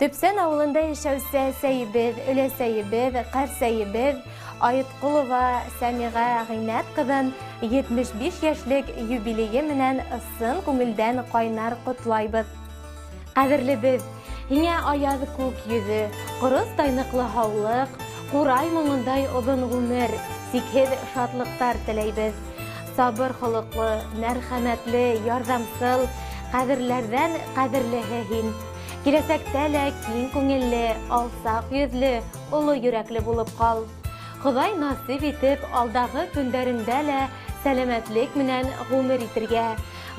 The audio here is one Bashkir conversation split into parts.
Төпсән ауылында йәшәүсе әсәйебеҙ, өләсәйебеҙ, ҡәрсәйебеҙ Айытҡолова Сәмиғә Ғинәт ҡыҙын 75 йәшлек юбилейы менән ысын күңелдән ҡайнар ҡотлайбыҙ. Ҡәҙерлебеҙ, һиңә аяҙ күк йөҙө, ҡорос тайныҡлы һаулыҡ, ҡурай моңондай оҙон ғүмер, сикһеҙ шатлыҡтар теләйбеҙ. Сабыр холоҡло, мәрхәмәтле, ярҙамсыл, ҡәҙерләрҙән ҡәҙерлеһе һин. Киләсәктә лә киң күңелле, алсаҡ йөҙлө, оло йөрәкле булып ҡал. Хоҙай насип итеп, алдағы көндәреңдә лә сәләмәтлек менән ғүмер итергә,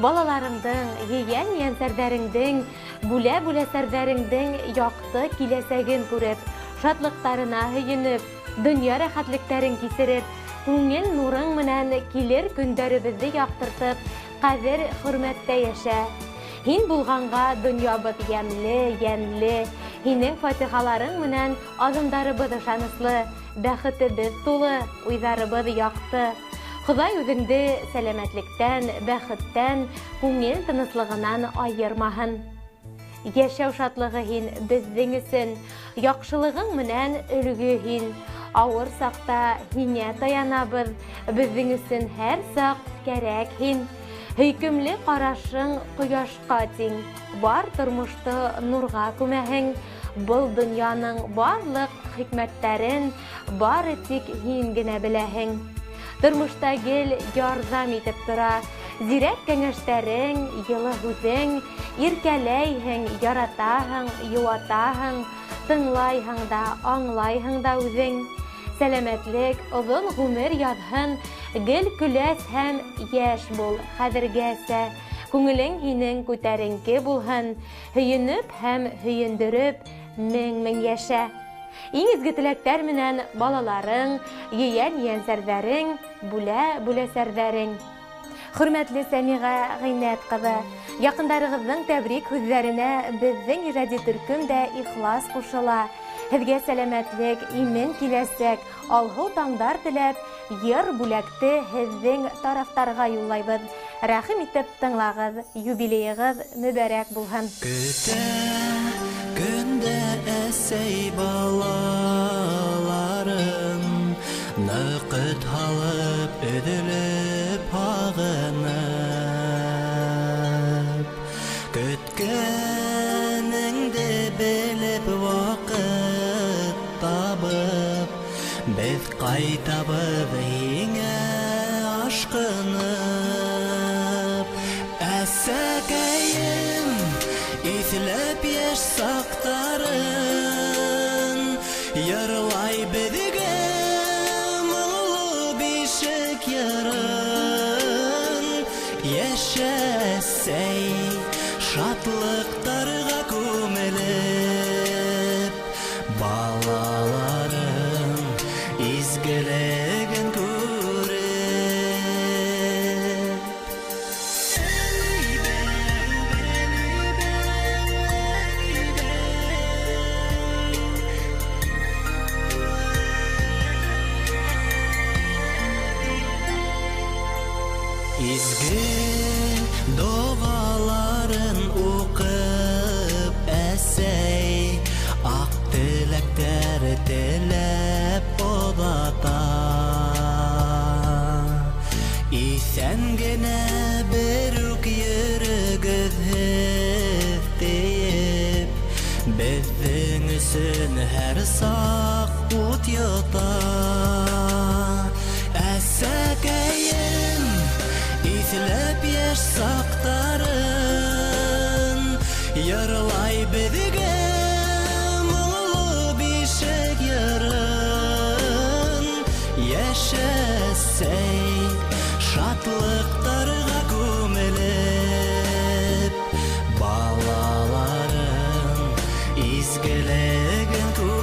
балаларыңдың, ейән-ейәнсәрҙәреңдең, бүлә-бүләсәрҙәреңдең яҡты киләсәген күреп, шатлыҡтарына һөйөнөп, донъя рәхәтлектәрен кисереп, күңел нурың менән килер көндәребеҙҙе яҡтыртып, ҡәҙер хөрмәттә йәшә. Һин булғанға донъябыҙ йәмле, йәнле, һинең фатихаларың менән аҙымдарыбыҙ ышаныслы, бәхетебеҙ тулы, уйҙарыбыҙ яҡты. Хоҙай үҙеңде сәләмәтлектән, бәхеттән, күңел тыныслығынан айырмаһын. Йәшәү шатлығы һин беҙҙең өсөн, яҡшылығың менән өлгө һин. Ауыр саҡта һиңә таянабыҙ, беҙҙең өсөн һәр саҡ кәрәк һин. Һөйкөмлө ҡарашың ҡояшҡа тиң, бар тормошто нурға күмәһең. Был донъяның барлыҡ хикмәттәрен бары тик һин генә беләһең. Тормошта гел ярҙам итеп тора, зирәк кәңәштәрең, йылы һүҙең, иркәләйһең, яратаһың, йыуатаһың, тыңлайһың да, аңлайһың да үҙең. Сәләмәтлек, оҙон ғүмер яҙһын, гел көләс һәм йәш бул хәҙергәсә. Күңелең һинең күтәренке булһын, һөйөнөп һәм һөйөндөрөп мең-мең йәшә. Иң изге теләктәр менән балаларың, ейән-ейәнсәрҙәрең, бүлә-бүләсәрҙәрең. Хөрмәтле Сәмиғә Ғинәт ҡыҙы, яҡындарығыҙҙың тәбрик һүҙҙәренә беҙҙең ижади төркөм дә ихлас ҡушыла. Һеҙгә сәләмәтлек, имен киләсәк, алһыу таңдар теләп, йыр бүләкте һеҙҙең тарафтарға юллайбыҙ. Рәхим итеп тыңлағыҙ, юбилейығыҙ мөбәрәк булһын. Көтә көндә әсәй балаларын, ныҡыт һалып, өҙөлөп, һағынып. Көткәнеңде белеп, ваҡыт табып, беҙ ҡайтабыҙ һиңә ашҡынып. Әсәкәйем, иҫләп йәш саҡтарын, йырлай беҙгә моңло бишек йырын. Йәшә, әсәй, шатлыҡтарға күмелеп, балаларың изгелеген күреп. Изге доғаларын уҡып, әсәй, аҡ теләктәр теләп оҙата. Иҫән генә бер үк йөрөгөҙ һеҙ тиеп, беҙҙең өсөн һәр саҡ ут йота. Әсәкәйем, иҫләп йәш саҡтарын, йырлай беҙгә моңло бишек йырын. Йәшә, әсәй, шатлыҡтарға күмелеп, балаларың изгелеген күреп.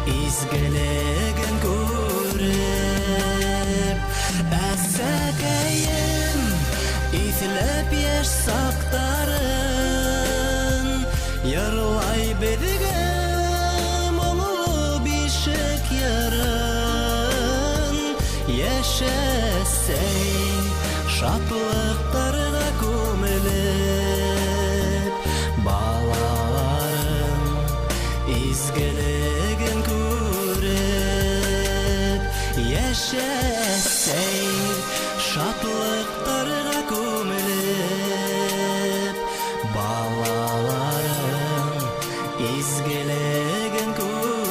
Изгелеген күреп. Әсәкәйем иҫләп йәш саҡтарын, йырлай беҙгә моңло бишек йырын. Йәшәсәй шатлыҡтарға күмелеп, балаларың изгелеген күреп. Йәшәсәй шатлыҡтарға күмелеп, балаларың изгелеген күреп.